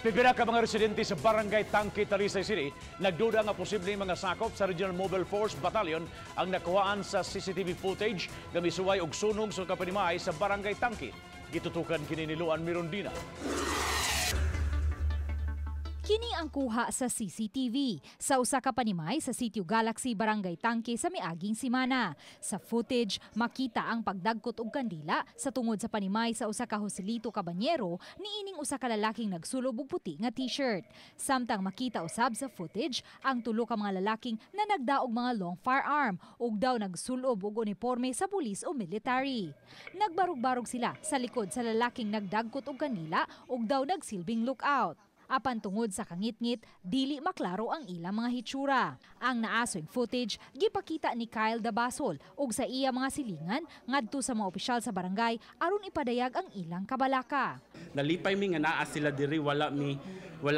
Pipila ka mga residente sa Barangay Tangke, Talisay City, nagduda nga posibleng mga sakop sa Regional Mobile Force Battalion ang nakuhaan sa CCTV footage nga misuway og sunog sa kapanimay sa Barangay Tangke. Gitutukan kini ni Luan Mirondina. Kini ang kuha sa CCTV sa usa ka panimay sa Sitio Galaxy, Barangay Tangke sa miaging simana. Sa footage, makita ang pagdagkot og kandila sa tungod sa panimay sa usa ka Joselito Cabanyero niining usa ka lalaking nagsulob og puti nga t-shirt. Samtang makita usab sa footage ang tulo ka mga lalaking na nagdaog mga long firearm ug daw nagsulob og uniforme sa pulis o military. Nagbarog-barog sila sa likod sa lalaking nagdagkot og kandila ug daw nagsilbing lookout. Apan tungod sa kangitngit, dili maklaro ang ilang mga hitsura. Ang naasoy footage gipakita ni Kyle Dabasol ug sa iya mga silingan ngadto sa mga opisyal sa barangay aron ipadayag ang ilang kabalaka. Nalipay mi nga naa sila diri, wala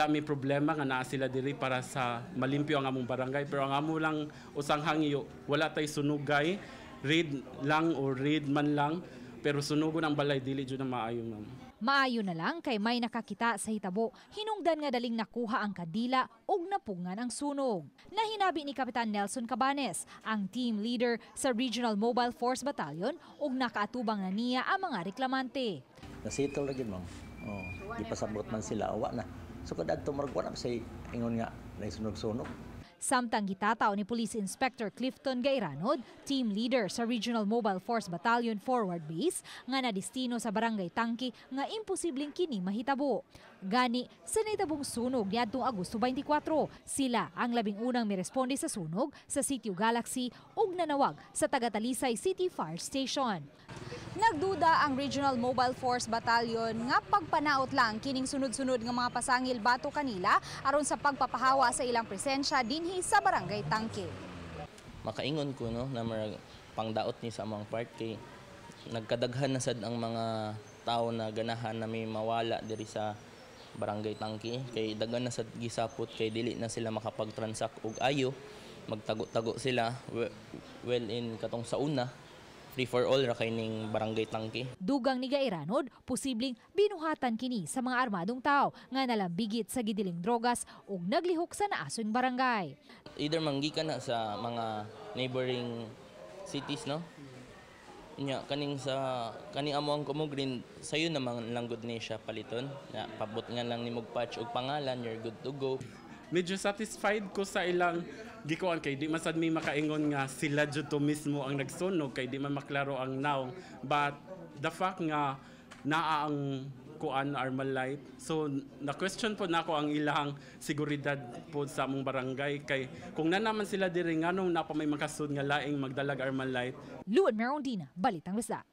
mi problema nga naa sila diri para sa malimpyo ang among barangay, pero ang amo lang usang hangyo, wala tay sunugay, raid lang o raid man lang, pero sunugon ang balay, dili jud na maayo, ma'am. Maayo na lang kay may nakakita sa hitabo, hinungdan nga daling nakuha ang kandila ug napungan ang sunog. Nahinabi ni Kapitan Nelson Cabanes, ang team leader sa Regional Mobile Force Battalion, ug nakaatubang na niya ang mga reklamante. Nasettle ra gyud, ma'am. Oh, gipasabot man sila, wa na. So kada adto murag wala say ingon nga sunog-sunog. Samtang gitataw ni Police Inspector Clifton Gairanod, team leader sa Regional Mobile Force Battalion Forward Base, nga nadestino sa Barangay Tangke nga imposibleng kini mahitabo. Gani, sa nahitabong sunog niadtong Agosto 24, sila ang 11 na miresponde sa sunog sa Sitio Galaxy ug nanawag sa taga-Talisay City Fire Station. Nagduda ang Regional Mobile Force Battalion nga pagpanaot lang kining sunod-sunod nga mga pasangil batok kanila aron sa pagpapahawa sa ilang presensya dinhi sa Barangay Tangke. Makaingon ko, no, na marag pangdaot ni sa among part kay nagkadaghan na sad ang mga tao na ganahan na may mawala diri sa Barangay Tangke kay daghan na sad gisapot kay dili na sila makapag-transact og ayo, magtago-tago sila. Well, in katong sa una, free for all ra kay ning Barangay Tangke. Dugang ni Gairanod, posibleng binuhatan kini sa mga armadong tao nga nalambigit sa gidiling drogas ug naglihok sa naason barangay. Either manggikan na sa mga neighboring cities, no, nya kaning sa kaning amo ang Green sayo naman lang gud ni siya paliton nya, pabot nga lang nimo patch og pangalan, you're good to go. Medyo satisfied ko sa ilang gikuan kay di man sad mi makaingon nga sila jud to mismo ang nagsunog kay di man maklaro ang now, but the fact nga naa ang kuan, Armalite, so na question po nako ang ilang seguridad po sa among barangay kay kung na naman sila diri, nganong naa pa may makasud nga laing magdalag Armalite? Luan Merondina, Balitang Bisdak.